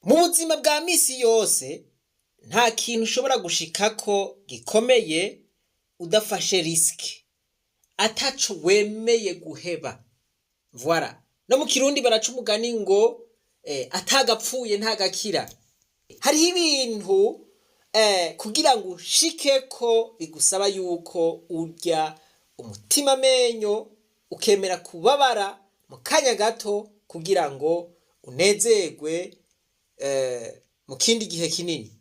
Mu buzima bwa misi yose nta kintu ushobora gushikako gikomeye udafashe risque, ataco wemeye guheba. Voilà, no mu Kirundi baraca umugani ngo atagapfuye ntagakira. Hariho ibintu kugira ngo ushikeko bigusaba yuko urya umutima amenyo, ukemera kubabara mu kanya gato kugira ngo unezerwe mu kindi gihe kinini.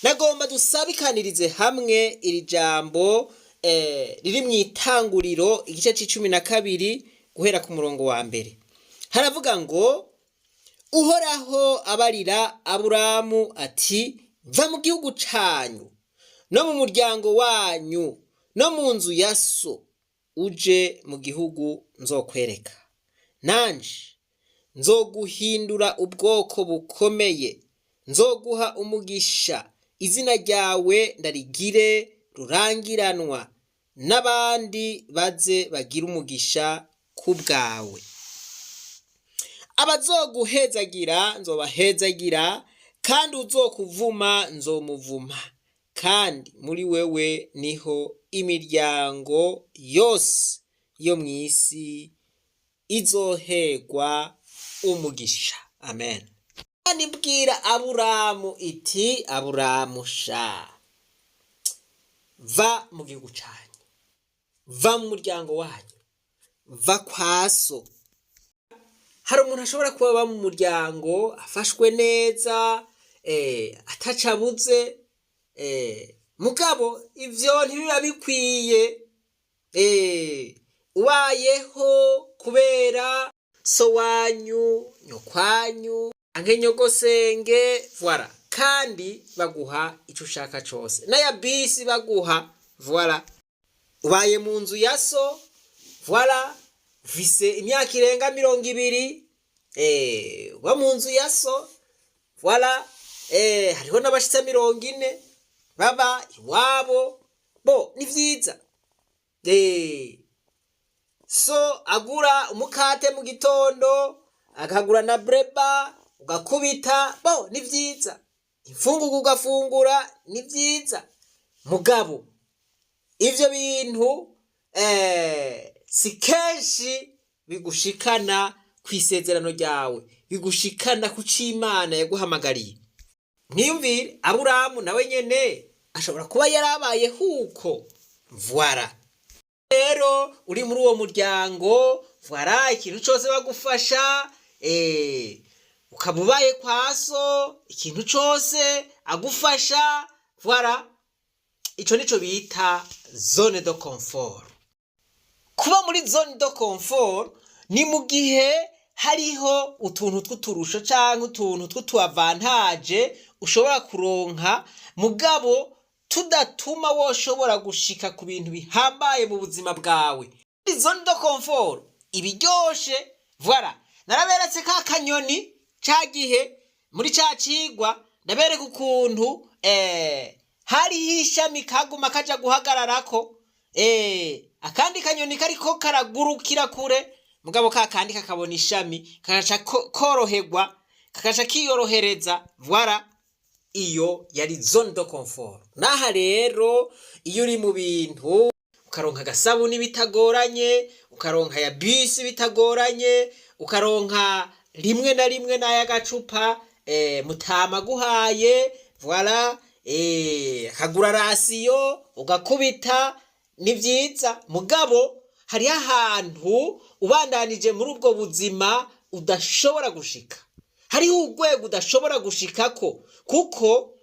Nagomba dusabikanirize hamwe iri jambo riri mu Itanguriro, igice c'12, guhera ku murongo wa mbere. Haravuga ngo: "Uhoraho abarira Aburamu ati: 'Va mu gihugu canyu no mu muryango wanyu no mu nzu ya so, uje mu gihugu nzokwereka. Nanje nzoguhindura ubwoko bukomeye, nzoguha umugisha, izina ryawe ndarigire rurangiranwa, n'abandi baze bagira umugisha ku bwawe. Abazoguhezagira nzobahezagira, kandi uzokuvuma nzomuvuma, kandi muri wewe niho imiryango yose yo mw'isi izoherwa umugisha.'" Amen. Imana ibwira Aburamu iti: "Aburamu sha, va mu gihugu canyu, va mu muryango wanyu, va kwa so." Hari umuntu ashobora kuba aba mu muryango afashwe neza, atacabuze, mugabo ivyo ntibiba bikwiye. Ubayeho kubera so wanyu, nyokwanyu canke nyogosenge, voilà, kandi baguha ico ushaka cose, n'aya bisi baguha, voilà, ubaye mu nzu ya so, voilà, ufise imyaka irenga 20 uba mu nzu ya so, voilà, hariho n'abashitsa 40 baba iwabo. Bo ni vyiza, so agura umukate mu gitondo, akagura na breba, ugakubita. Bo ni vyiza, imfungurwa ugafungura, ni vyiza. Mugabo ivyo bintu si kenshi bigushikana kw'isezerano ryawe, bigushikana ku c'Imana yaguhamagariye. Mwiyumvire, Aburamu nawe nyene ashobora kuba yarabayeho uko. Voilà, rero uri muri uwo muryango, voilà, ikintu cose bagufasha, ukaba ubaye kwa so, ikintu cose agufasha, voilà, ico nico bita zone de confort. Kuba muri zone de confort ni mu gihe hariho utuntu tw'uturusho canke utuntu tw'utu avantages ushobora kuronka, mugabo tudatuma woshobora gushika ku bintu bihambaye mu buzima bwawe. Zone de confort ibiryoshe. Voilà, naraberetse ka kanyoni ca gihe muri ca cigwa, ndabereka ukuntu hariho ishami kaguma kaja guhagararako, akandi kanyoni kariko karagurukira kure, mugabo ka kandi kakabona ishami kagaca koroherwa, kagaca kiyorohereza. Voilà, iyo yari zone de confort. Naha rero iyo uri mu bintu, ukaronka agasabuni bitagoranye, ukaronka ya bisi bitagoranye, ukaronka rimwe na rimwe n'ay'agacupa mutama aguhaye, voilà, akagura ration ugakubita, ni vyiza. Mugabo hariho ahantu ubandanije muri ubwo buzima udashobora gushika, hariho urwego udashobora gushikako, kuko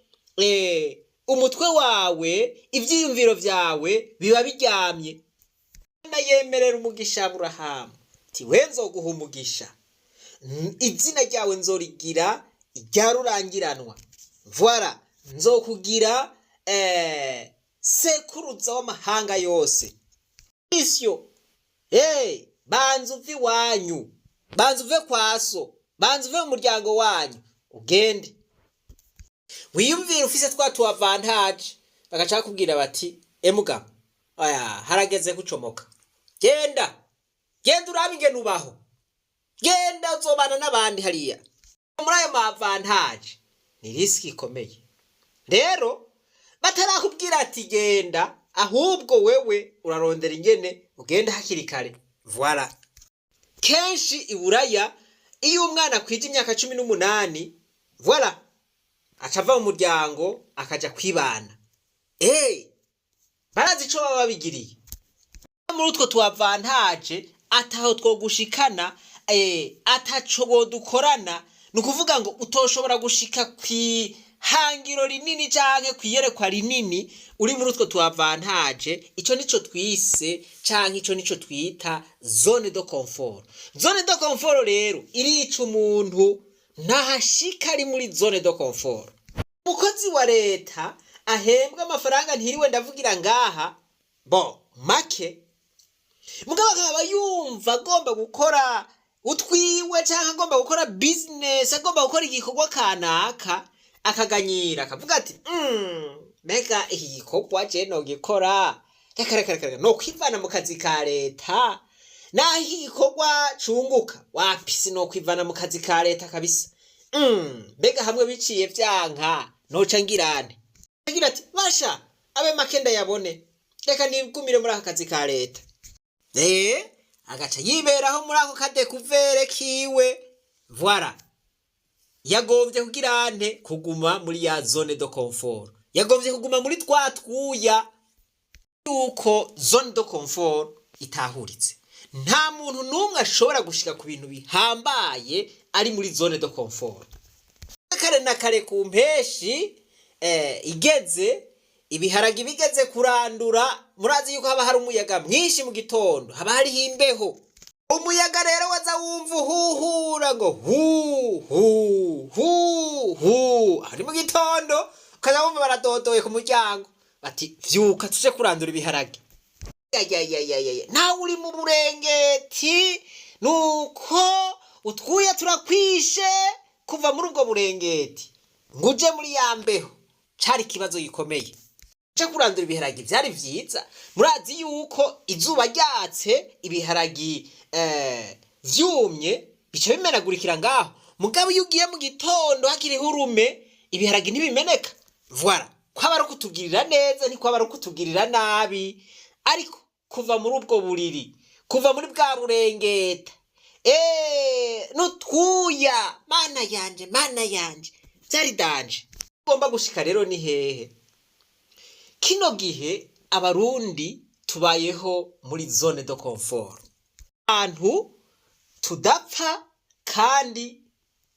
umutwe wawe, ivyiyumviro vyawe biba biryamye. Yemerera umugisha Aburahamu ti: "We nzoguha umugisha, izina ryawe nzorigira irya rurangiranwa, voilà, nzokugira sekuruza w'amahanga yose." Isyo, hey, banza uve iwanyu, banza uve kwa so, banza uve mu muryango wanyu, ugende wiyumvire ufise twa tu avantages, bagaca bakubwira bati: "Emugabo, oya, harageze gucomoka, genda, genda urabe ingene ubaho, genda uzobana n'abandi hariya." Muri ayo ma avantages ni risque ikomeye. Rero batarakubwira ati genda, ahubwo wewe urarondera ingene ugenda hakiri kare. Voilà. Kenshi i Buraya iyo umwana akwije imyaka 18, voilà, aca ava mu muryango akaja kwibana. Barazi ico baba babigiriye muri utwo tu avantages ataho twogushikana, ataco bodukorana. Ni ukuvuga ngo utoshobora gushika kwihangiro rinini canke kwiyerekwa rinini uri muri utwo tu avantages. Ico nico twise canke ico nico twita zone de confort. Zone de confort rero irica umuntu, ntahashika ari muri zone de confort. Umukozi wa leta ahembwa amafaranga ntiriwe ndavugira ngaha, bo make, mugabo akaba yumva agomba gukora utwiwe canke agomba gukora business, agomba gukora igikorwa kanaka, akaganyira akavuga ati: "Mbega iki gikorwa je nogikora? Reka reka reka, no kwivana mu kazi ka leta naho iki gikorwa cunguka, wapi, sinokwivana mu kazi ka leta kabisa. Mbega hamwe biciye vyanka noca ngirane?" Agira ati: "Basha abe make ndayabone, reka nigumire muri aka kazi ka leta." Agaca yiberaho muri ako ka découvert kiwe. Voilà, yagombye kugira ante? Kuguma muri ya zone de confort, yagombye kuguma muri twa twuya. Yuko zone de confort itahuritse, nta muntu n'umwe ashobora gushika ku bintu bihambaye ari muri zone de confort. Kare na kare ku mpeshi igeze, ibiharage bigeze kurandura, murazi yuko haba hari umuyaga mwinshi mu gitondo, haba hariho imbeho. Umuyaga rero waza wumva uhuhura ngo hu hu hu hu. Aho ni mu gitondo, ukaza wumva baradodoye ku muryango bati: "Vyuka tuje kurandura ibiharage." Yayayayaya, nawe uri mu burengeti, nuko utwuya turakwishe. Kuva muri ubwo burengeti ngo uje muri ya mbeho cari ikibazo gikomeye. Uje kurandura ibiharagi vyari vyiza. Murazi yuko izuba ryatse, ibiharagi vyumye bica bimenagurikira ngaho. Mugabo iyo ugiye mu gitondo hakiriho urume, ibiharagi ntibimeneka. Voilà, kwaba ari ukutugirira neza, ntikwaba ari ukutugirira nabi. Ariko kuva muri ubwo buriri, kuva muri bwa burengeta n'utwuya, mana yanje, mana yanje, vyari danger. Ugomba gushika rero ni hehe? Kino gihe Abarundi tubayeho muri zone de confort, abantu tudapfa kandi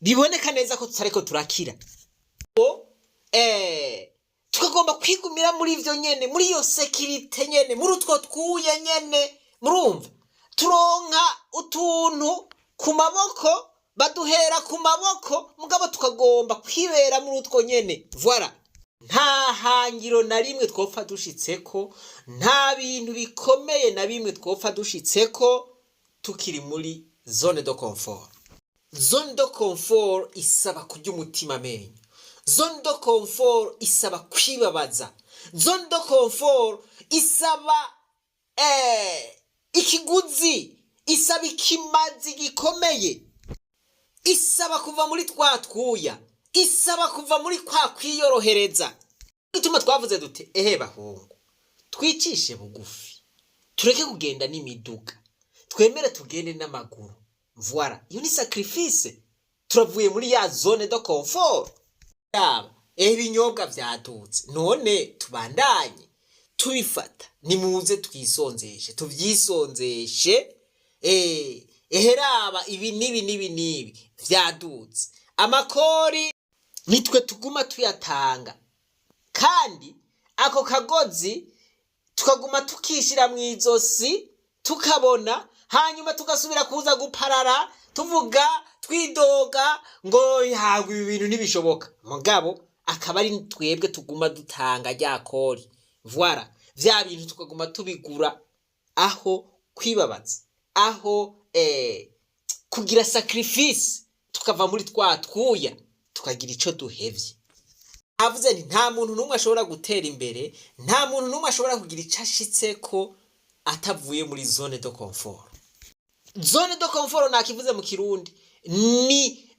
biboneka neza ko tutariko turakira. Tukagomba kwigumira muri ivyo nyene, muri iyo sécurité nyene, muri utwo twuya nyene. Murumva turonka utuntu ku maboko, baduhera ku maboko, mugabo tukagomba kwibera muri utwo nyene. Voilà, nta hangiro na rimwe twopfa dushitseko, nta bintu bikomeye na bimwe twopfa dushitseko tukiri muri zone de confort. Zone de confort isaba kurya umutima amenyo, zone de confort isaba kwibabaza, zone de confort isaba ikiguzi, isaba ikimazi gikomeye, isaba kuva muri twa twuya, isaba kuva muri kwa kwiyorohereza. Gituma twavuze dute: "Ehe bahungu, twicishe bugufi, tureke kugenda n'imiduga, twemere tugende n'amaguru." Voilà, iyo ni sacrifice, turavuye muri ya zone de confort. Yaba ehe ibinyobwa vyadutse, none tubandanye tubifata? Nimuze twisonzeshe, tuvyisonzeshe. Ehe raba ibi n'ibi n'ibi n'ibi vyadutse, amakori nitwe tuguma tuyatanga, kandi ako kagozi tukaguma tukishira mu izosi tukabona, hanyuma tugasubira kuza guparara tuvuga twidoga ngo yagwa ibi bintu ntibishoboka, mugabo akaba ari twebwe tuguma dutanga rya kori. Voilà, vya bintu tukaguma tubigura aho kwibabaza, aho kugira sacrifice, tukava muri twa twuya tukagira ico duhevye. Avuze nti nta muntu n'umwe ashobora gutera imbere, nta muntu n'umwe ashobora kugira ico ashitseko atavuye muri zone de confort. Zone de confort nakivuze mu Kirundi ni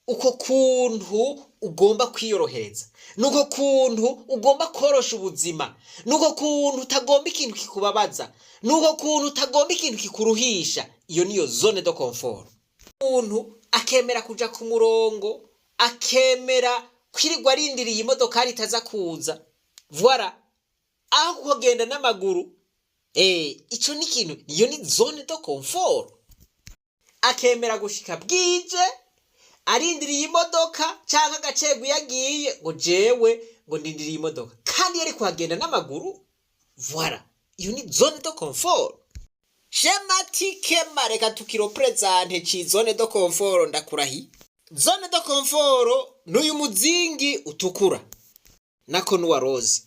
Uko kuntu ugomba kwiyorohereza, nuko kuntu ugomba korosha ubuzima, nuko kuntu utagomba ikintu kikubabaza, nuko kuntu utagomba ikintu kikuruhisha. Iyo niyo zone de confort. Umuntu akemera kuja ku murongo, akemera kwirirwa arindiriye imodokari itaza kuza, voilà, aho kugenda n'amaguru. Ico ni ikintu, iyo ni zone de confort. Akemera gushika bwije arindiriye imodoka canke agacegwa iyo agiye, ngo jewe ngo ndindiriye imodoka kandi yari kuhagenda n'amaguru. Voilà, iyo ni zone de confort. Schématiquement, reka tukireprésente ci zone de confort. Ndakurahi zone de confort n'uyu muzingi utukura nako n'uwa rose.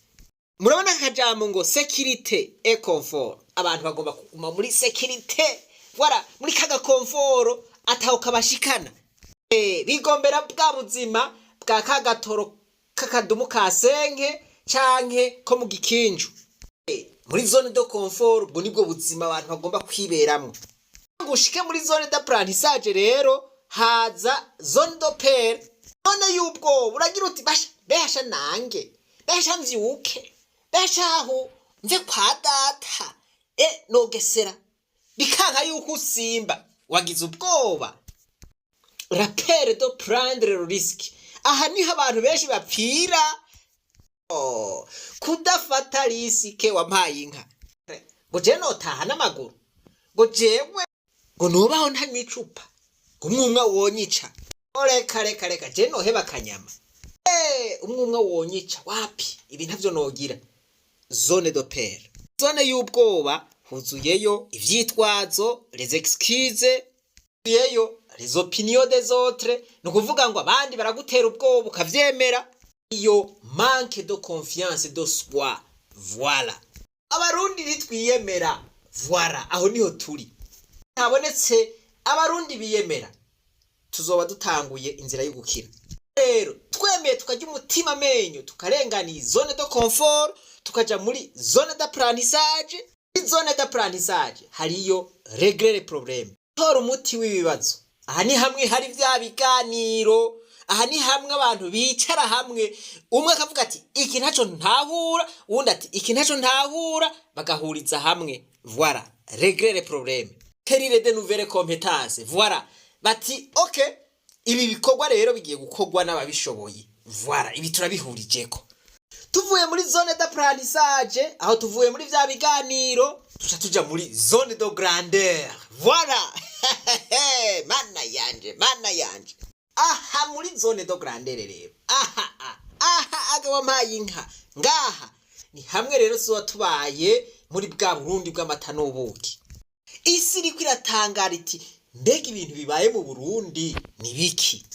Murabona aka kajambo ngo sécurité et confort. Abantu bagomba kuguma muri sécurité, voilà, muri kaga confort ataho kabashikana. Bigombera bwa buzima bwa kagatoro k'akadumu ka senke canke ko mu gikinju. Muri zone de confort, ubwo nibwo buzima abantu bagomba kwiberamwo. Ngo ushike muri zone d'apprentissage rero, haza zone de peur, zone y'ubwoba. Uragira uti: "Basha, behasha nange, behasha mvyuke, behasha aho mve kwa data." Nogesera bikanka yuko usimba, wagize ubwoba, la peur de prendre le risque. Aha niho abantu benshi bapfira. Oh, kudafata risque. Wampaye inka, ngo jewe notaha n'amaguru, ngo jewe ngo nubaho ntanywa icupa, ngo umwumwa wonyica. Reka, reka, reka, je noheba akanyama. Umwumwa wonyica, wapi, ibi ntavyo nogira. Zone de peur, zone y'ubwoba, huzuyeyo ivyitwazo, les excuses, huzuyeyo les opinions des autres. Ni ukuvuga ngo abandi baragutera ubwoba ukavyemera. Iyo manque de confiance de soi, voilà. Abarundi ntitwiyemera, voilà, aho niho turi. Habonetse Abarundi biyemera, tuzoba dutanguye inzira yo gukira. Rero twemeye tukarya umutima amenyo, tukarengana iyi zone de confort, tukaja muri zone d'apprentissage. Muri zone d'apprentissage hariyo régler les problèmes, tora umuti w'ibibazo. Aha ni hamwe hari vya biganiro, aha ni hamwe abantu bicara hamwe, umwe akavuga ati: "Iki ntaco ntahura", uwundi ati: "Iki ntaco ntahura", bagahuriza hamwe. Voilà, régler les problèmes, acquérir de nouvelles compétences. Voilà, bati: "Ok, ibi bikorwa rero bigiye gukorwa n'ababishoboye." Voilà, ibi turabihurijeko. Tuvuye muri zone d'apprentissage, aho tuvuye muri vya biganiro, tuca tuja muri zone de grandeur. Voilà, mana yanje, mana yanje. Aha muri zone de grandeur rero, aha aha agaba mpaye inka, ngaha ni hamwe rero tuba tubaye muri bwa Burundi bw'amata n'ubuki. Isi iriko iratangara iti: "Mbega ibintu bibaye mu Burundi ni biki?"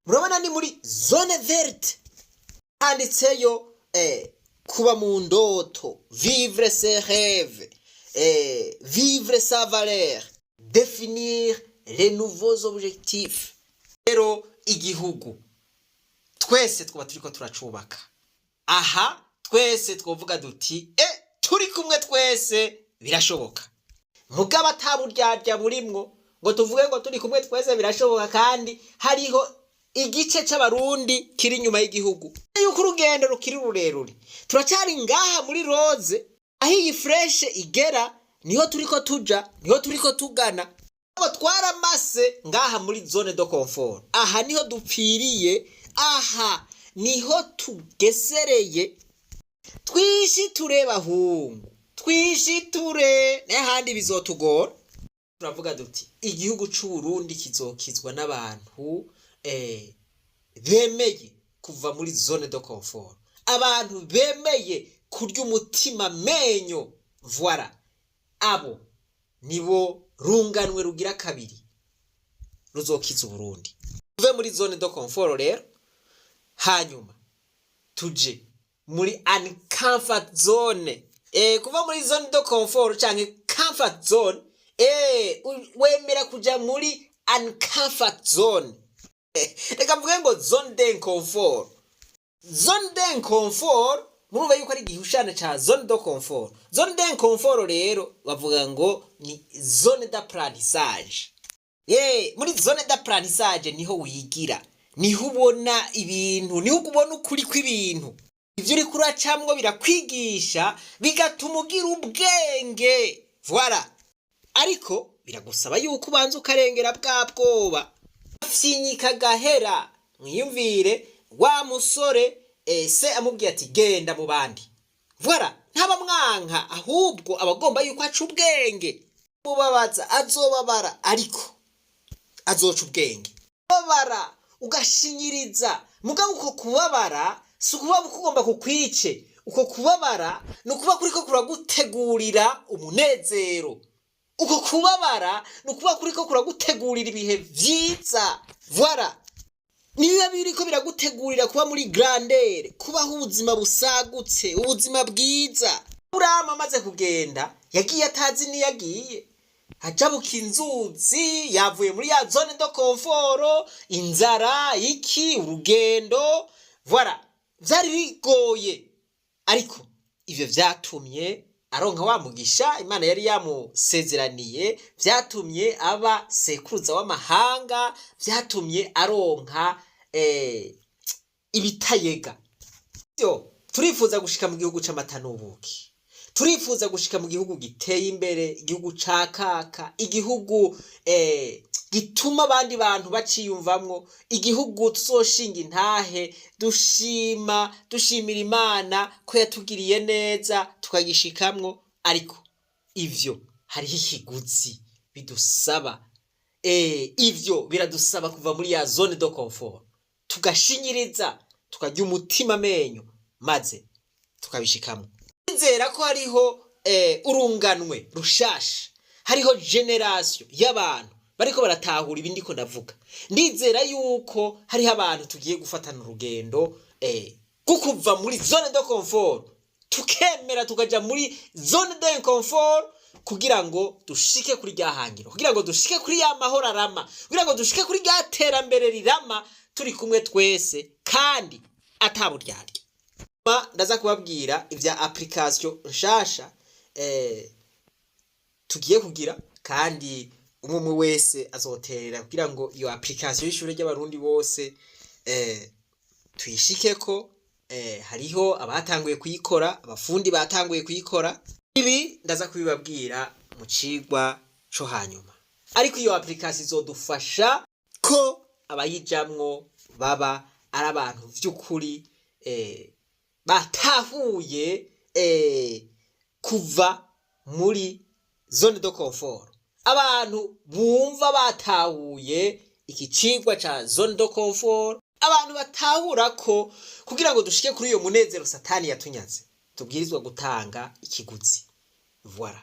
Murabona ni muri zone verte, handitseyo kuba mu ndoto, vivre ses rêves, vivre sa valeur, définir les nouveaux objectifs. Rero igihugu twese twaba turiko turacubaka. Aha twese twovuga duti: "Turi kumwe twese birashoboka." Mugabo ataburyarya burimwo, ngo tuvuge ngo turi kumwe twese birashoboka kandi hariho igice c'Abarundi kiri inyuma y'igihugu. Yuko urugendo rukiri rurerure, turacyari ngaha muri rose. Aho iyi flèche igera niho turiko tuja, niho turiko tugana. Abo twaramase ngaha muri zone de confort, aha niho dupfiriye, aha niho tugesereye. Twishiture bahungu, twishiture, n'ahandi bizotugora. Turavuga duti: igihugu c'Uburundi kizokizwa n'abantu bemeye kuva muri zone de confort, abantu bemeye kurya umutima menyo. Voilà, abo nibo runganwe rugira kabiri ruzokiza Uburundi. Tuve muri zone de confort rero, hanyuma tuje muri uncomfort zone. Kuva muri zone de confort canke comfort zone, wemera kuja muri uncomfort zone. Reka mvuge ngo zone d'inconfort. Zone d'inconfort, murumva yuko ari igihushane ca zone de confort. Zone d'inconfort rero bavuga ngo ni zone d'apprentissage. Ye, muri zone d'apprentissage niho wigira, Niho ubona ibintu, niho ubona ukuri kw'ibintu. Ibyo uriko uracamwo birakwigisha, bigatuma ugira ubwenge. Voilà. Ariko biragusaba yuko ubanza ukarengera bwa bwoba, afyinyika gahera. Mwiyumvire wa musore, se amubwiye ati: "Genda mu bandi." Voilà, ntaba mwanka, ahubwo aba agomba yuko aca ubwenge. Mubabaza, azobabara, ariko azoca ubwenge. Kubabara ugashinyiriza, mugabo uko kubabara si ukuba kugomba kukwice. Uko kubabara ni ukuba kuriko kuragutegurira umunezero. Uko kubabara ni ukuba kuriko kuragutegurira ibihe vyiza. Voilà, nibiba biriko biragutegurira kuba muri grandeur, kubaho ubuzima busagutse, ubuzima bwiza. Aburahamu amaze kugenda, yagiye atazi niyo agiye, ajabuka inzuzi, yavuye muri ya zone de confort, inzara, iki, urugendo. Voilà, vyari bigoye, ariko ivyo vyatumye aronka wa mugisha Imana yari yamusezeraniye, vyatumye aba sekuruza w'amahanga, vyatumye aronka ibitayega. Vyo turifuza gushika mu gihugu c'amata n'ubuki, turifuza gushika mu gihugu giteye imbere, igihugu ca kaka, igihugu gituma abandi bantu baciyumvamwo, igihugu tuzoshinga intahe dushima, dushimira Imana ko yatugiriye neza tukagishikamwo. Ariko ivyo hariho ikiguzi bidusaba. Ivyo biradusaba kuva muri ya zone de confort, tugashinyiriza, tukarya umutima amenyo, maze tukabishikamwo. Nizera ko hariho urunganwe rushasha, hariho génération y'abantu bariko baratahura ibi ndiko ndavuga. Ndizera yuko hariho abantu tugiye gufatana urugendo rwo kuva muri zone de confort, tukemera tukaja muri zone d'inconfort, kugira ngo dushike kuri rya hangiro, kugira ngo dushike kuri ya mahoro arama, kugira ngo dushike kuri rya terambere rirama, turi kumwe twese kandi ataburyarya. Ndaza kubabwira ibya application nshasha tugiye kugira, kandi umwe umwe wese azoterera kugira ngo iyo application y'ishure ry'Abarundi bose tuyishikeko. Hariho abatanguye kuyikora, abafundi batanguye kuyikora. Ibi ndaza kubibabwira mu cigwa co hanyuma. Ariko iyo application izodufasha ko abayijamwo baba ari abantu vy'ukuri batahuye kuva muri zone de confort, abantu bumva batahuye iki cigwa ca zone de confort, abantu batahura ko kugira ngo dushike kuri uyo munezero Satani yatunyaze, tubwirizwa gutanga ikiguzi. Voilà,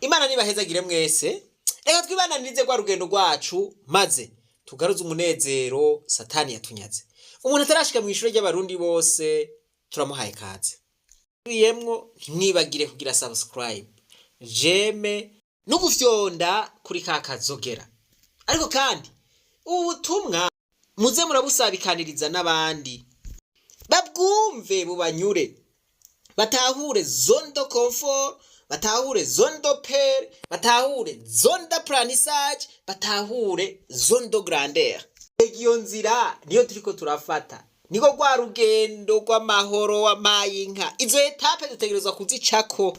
Imana nibahezagire mwese. Reka twibananirize rwa rugendo rwacu, maze tugaruze umunezero Satani yatunyaze. Umuntu atarashika mu ishure ry'Abarundi bose, turamuhaye kaze. Yemwo, ntimwibagire kugira subscribe, j'aime no gufyonda kuri ka kazogera. Ariko kandi ubu butumwa muze murabusabikaniriza n'abandi, babwumve, bubanyure, batahure zone de confort, batahure zone de peur, batahure zone d'apprentissage, batahure zone de grandeur. Iyo nzira niyo turiko turafata, niko rwa rugendo rw'amahoro w'amayinka. Izo étapes dutegerezwa kuzicako.